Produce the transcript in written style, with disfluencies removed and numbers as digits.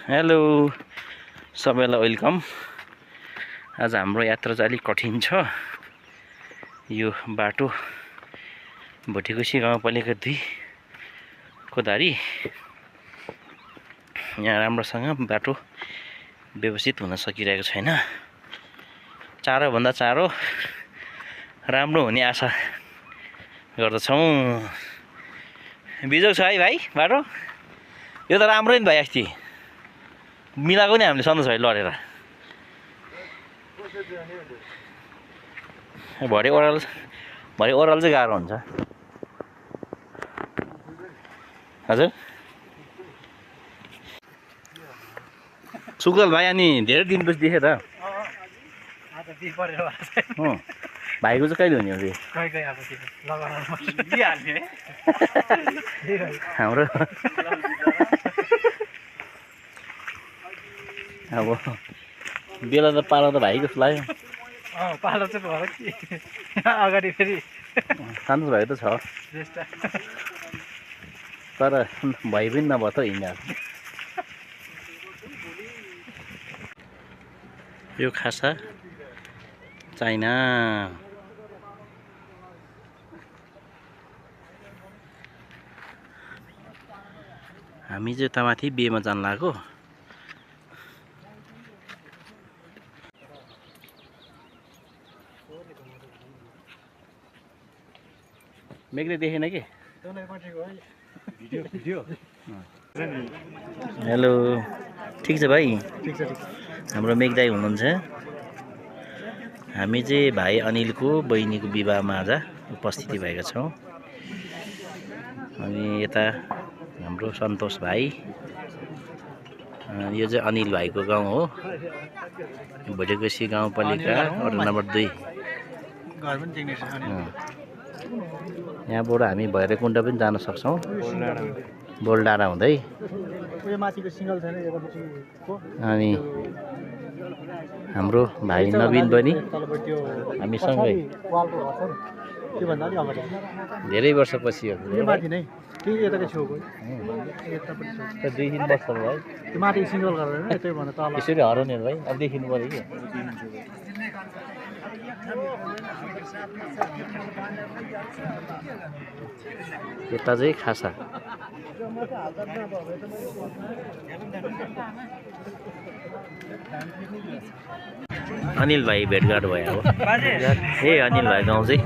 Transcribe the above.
Hello सबैलाई welcome. आज हाम्रो यात्रा चाहिँ अलिक कठिन छ। यो बाटो भोटेकोसी गाउँपालिका 2 कोदारी। यहाँ राम्रोसँग बाटो व्यवस्थित हुन सकिरहेको छैन। चाँडोभन्दा चाँडो राम्रो हुने आशा गर्दछौँ। बिजोग छ है भाइ बाटो? यो त राम्रो नि भाइ, अस्ति मिलाएको नि हामीले सन्तोष भाइ लडेर। भरे ओह्रालो चाहिँ गाह्रो हुन्छ। हजुर सुकल भाइ, अनि धेरै दिनपछि देखेँ त। भाइको चाहिँ कहिले हुने हो? हाम्रो अब बेला त पालो त भाइ जस्तो लाग्यो। पालो चाहिँ भयो कि अगाडि फेरि सन्तोष भाइ त छ, तर भाइ पनि नभए त हिँड्छ। यो खासा चाइना। हामी चाहिँ तमाथि बिहेमा जान लागेको। मेघले देखेन कि? हेलो, ठिक छ भाइ? हाम्रो मेघ दाइ हुनुहुन्छ। हामी चाहिँ भाइ अनिलको बहिनीको विवाहमा आज उपस्थिति भएका छौँ। अनि यता हाम्रो सन्तोष भाइ, यो चाहिँ अनिल भाइको गाउँ हो। भोटेकोसी गाउँपालिका वडा नम्बर 2। यहाँबाट हामी भैरवकुण्ड पनि जान सक्छौँ, बोलडाँडा हुँदै। अनि हाम्रो भाइ नवीन पनि हामीसँगै धेरै वर्षपछि हो। 2-3 वर्ष भयो। माथि सिङ्गल गरेर त्यही भन्दा तल यसरी हराउने भाइ, अब देखिनु पऱ्यो कि। यता चाहिँ खासा। अनिल भाइ भेटघाट भयो अब। ए अनिल भाइ गाउँ चाहिँ